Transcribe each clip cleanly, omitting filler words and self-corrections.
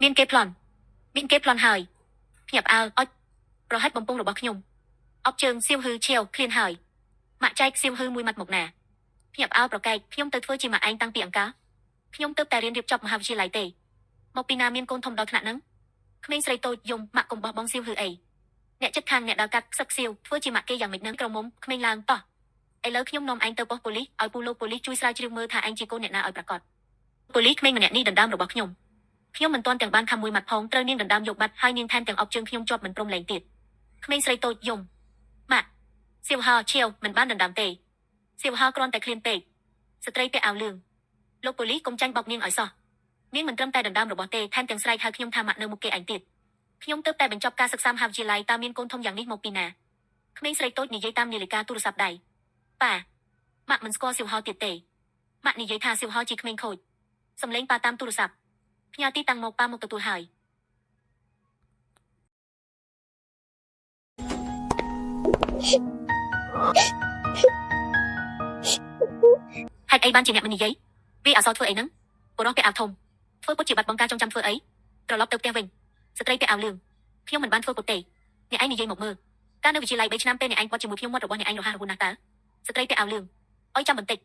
មានគេប្លន់មានគេប្លន់ហើយភ្ញាក់ផ្អើលអុចប្រហិតបំពង់របស់ខ្ញុំអបជើងសៀវហឺឈៀវឃ្លានហើយម៉ាក់ចែកសៀវហឺមួយម៉ាត់មកណាភ្ញាក់ផ្អើលប្រកែកខ្ញុំទៅធ្វើជាម៉ាក់ឯងតាំងពីអង្ការខ្ញុំទៅតែរៀនរៀបចំមហាវិទ្យាល័យទេមកពីណាមានកូនធំដល់ថ្នាក់ហ្នឹងក្មេងស្រីតូចយំម៉ាក់កុំបោះបង់សៀវហឺអីអ្នកចិត្តខាងអ្នកដើរកាត់ខ្សឹកសៀវធ្វើជាម៉ាក់គេយ៉ាងម៉េចនឹងក្រមុំក្មេងឡើងតោះឥឡូវខ្ញុំនាំឯងទៅប៉ុស្តិ៍ប៉ូលីសឲ្យពូលោកប៉ូលីសជួយស្រាវជ្រាវមើលថាឯងជាកូនអ្នកណាឲ្យប្រាកដប៉ូលីសក្មេងម្នាក់នេះដណ្ដើមរបស់ខ្ញុំខ្ញុំមិនទាន់ទាំងបានខំមួយម៉ាត់ផងត្រូវនាងដណ្ដើមយកបាត់ហើយនាងថែមទាំងអប់ជើងខ្ញុំជាប់មិនព្រមលែងទៀតក្មេងស្រីតូចយំម៉ាក់សៀវហោឈៀវមិនបានដណ្ដើមទេសៀវហោគ្រាន់តែឃ្លានពេកស្ត្រីពាក់អាវលឿងលោកប៉ូលីសកុំចាញ់បោកនាងឲ្យសោះនាងមិនត្រឹមតែដណ្ដើមរបស់ទេថែមទាំងស្រែកហៅខ្ញុំថាម៉ាក់នៅមុខគេឯងទៀតខ្ញុំទើបតែបញ្ចប់ការសិក្សាមហាវិទ្យាល័យតើមានកូនធំយ៉ាងនេះមកពីណាក្មេងស្រីតូចនិយាយតាមនាឡិកាទូរស័ព្ទដៃប៉ាម៉ាក់មិនស្គាល់សៀវហោទៀតទេម៉ាក់និយាយថាសៀវហោជាក្មេងខូចសំឡេងប៉ាតាមទូរស័ព្ទផ្ញើទីតាំងមកប៉ាមកទទួលហើយហេតុអីបានជាអ្នកមិននិយាយវាអសរធ្វើអីហ្នឹងបុរសពាក់អាវធំធ្វើពុតជាបាត់បង់ការចងចាំធ្វើអីត្រឡប់ទៅផ្ទះវិញស្ត្រីពាក់អាវលឿងខ្ញុំមិនបានធ្វើពុតទេអ្នកឯងនិយាយមកមើលកាលនៅវិទ្យាល័យ3ឆ្នាំពេលអ្នកឯងគាត់ជាមួយខ្ញុំមាត់របស់អ្នកឯងរហ័សរហួនណាស់តើស្ត្រីពាក់អាវលឿងអុយចាំបន្តិច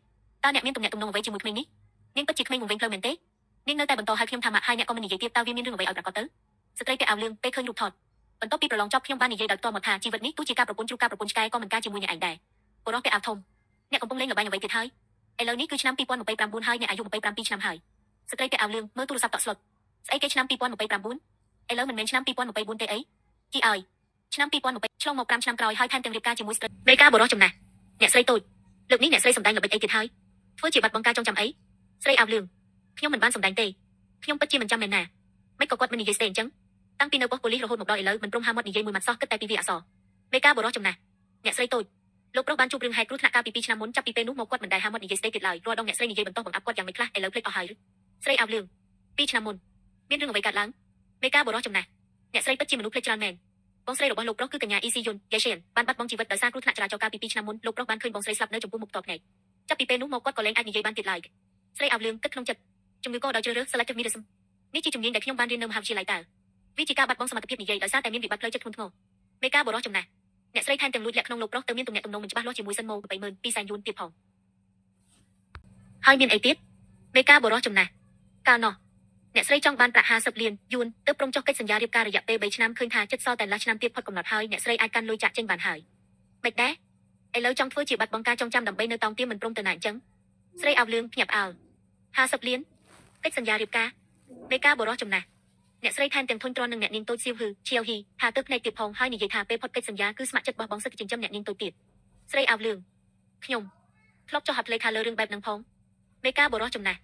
តើអ្នកមានទំនាក់ទំនងអ្វីជាមួយក្មេងនេះនាងពិតជាក្មេងវង្វេងផ្លូវមែនទេនាងនៅតែបន្តហៅខ្ញុំថាម៉ាក់ហើយអ្នកក៏មិននិយាយទៀតតើវាមានរឿងអ្វីឲ្យប្រាកដទៅស្ត្រីពាក់អាវលឿងពេលឃើញរូបថតបន្ទាប់ពីប្រឡងចប់ខ្ញុំបាននិយាយដោយផ្ទាល់មកថាជីវិតនេះទោះជាការប្រពន្ធជ្រូកការប្រពន្ធឆ្កែក៏មិនការជាមួយអ្នកឯងដែរបុរសពាក់អាវធំអ្នកកំពុងលេងល្បែងអ្វីទៀតហើយឥឡូវនេះគឺឆ្នាំ2029ហើយអ្នកអាយុ27ឆ្នាំហើយស្ត្រីពាក់អាវលឿងមើលទូរស័ព្ទតក់ស្លុតស្អីគេឆ្នាំ2029ឥឡូវមិនមែនឆ្នាំ2024ទេអីជីឲ្យឆ្នាំ2020ឆ្លងមក5ឆ្នាំក្រោយហើយថែមទាំងរៀបការជាមួយស្ត្រីមេការបុរសចំណាស់អ្នកស្រីតូចលើកនេះអ្នកស្រីសម្ដែងល្បិចអីទៀតហើយធ្វើជាបាត់បង់ការចងចាំអីស្រីអាវលឿងខ្ញុំមិនបានសម្ដែងទេខ្ញុំពិតជាមិនចាំមែនណាមិនក៏គាត់មិននិយាយស្ទេអញ្ចឹងតាំងពីនៅប៉ុស្តិ៍ប៉ូលីសរហូតមកដល់ឥឡូវមិនព្រមហាមាត់និយាយមួយម៉ាត់សោះគិតតែពីវាអសរមេការបុរសចំណាស់អ្នកស្រីតូចលោកប្រុសបានជួបរឿងហេតុគ្រោះថ្នាក់កាលពី2ឆ្នាំមុនចាប់ពីពេលនោះមកគាត់មិនដែលហាមាត់និយាយស្ទេទៀតឡើយរាល់ដងអ្នកស្រីនិយាយបន្តបង្អាប់គាត់យ៉ាងម៉េចខ្លះឥឡូវភ្លេចអស់ហើយស្រីអាវលឿង2ឆ្នាំមុនមានរឿងអ្វីកើតឡើងមេការបុរសចំណាស់អ្នកស្រីពិតជាមនុស្សភ្លេចច្រើនមែនបងស្រីរបស់លោកប្រុសគឺកញ្ញាអ៊ីស៊ីយុនយេសៀនបានបាត់បង់ជីវិតដោយសារគ្រោះថ្នាក់ចរាចរណ៍កាលពី2ឆ្នាំមុនលោកប្រុសបានឃើញបងស្រីស្លាប់នៅចំពោះមុខផ្ទាល់ភ្នែកចាប់ពីពេលនោះមកគាត់ក៏លែងអាចនិយាយបានទៀតឡើយស្រីអាវលឿងគិតក្នុងចិត្តជំងឺកដោយជ្រើសរើស selective mutism នេះជាជំនាញដែលខ្ញុំបានរៀននៅមហាវិទ្យាល័យតើវាជាការបាត់បង់សមត្ថភាពនិយាយដោយសារតែមានវិបត្តិផ្លូវចិត្តធ្ងន់ធ្ងរមេការបុរសចំណាស់អ្នកស្រីថែមទាំងលួចលាក់ក្នុងលោកប្រុសទៅមានទំនាក់ទំនងមិនច្បាស់លាស់ជាមួយសិនម៉ូ220,000សែនយួនទៀតផងហើយមានអីទៀតមេការបុរសចំណាស់កាលនោះអ្នកស្រីចង់បានប្រាក់50លានយួនទើបព្រមចុះកិច្ចសន្យារៀបការរយៈពេល3ឆ្នាំឃើញថាចិត្តសល់តែឡាឆ្នាំទៀតផុតកំណត់ហើយអ្នកស្រីអាចកាន់លុយចាក់ចេញបានហើយមិនដែរឥឡូវចង់ធ្វើជាបាត់បង់ការចងចាំដើម្បីនៅតោងទៀមមិនព្រមទៅណាអញ្ចឹងស្រីអាវលឿងភ្ញាក់ផ្អើល50លានកិច្ចសន្យារៀបការមេការបុរសចំណាស់អ្នកស្រីថែមទាំងធុញទ្រាន់នឹងអ្នកនាងតូចសៀវហឺឈៀវហ៊ីថាទៅភ្នែកទៀតផងហើយនិយាយថាពេលផុតកិច្ចសន្យាគឺស្ម័គ្រចិត្តបោះបង់សិទ្ធិចិញ្ចឹមអ្នកនាងតូចទៀតស្រីអាវលឿងខ្ញុំធ្លាប់ចុះហត្ថលេខាលើរឿងបែបហ្នឹងផងមេការបុរសចំណាស់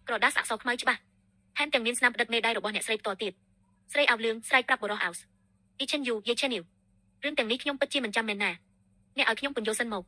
ក្រដាសអក្សរខ្មៅច្បាស់ថែមទាំងមានស្នាមផ្ដិតមេដៃរបស់អ្នកស្រីផ្ទាល់ទៀតស្រីអាវលឿងស្រែកប្រាប់បុរសអោសអ៊ីឆិនយូយេឆេនយូរឿងទាំងនេះខ្ញុំពិតជាមិនចាំមែនណាអ្នកឲ្យខ្ញុំពន្យល់សិនមក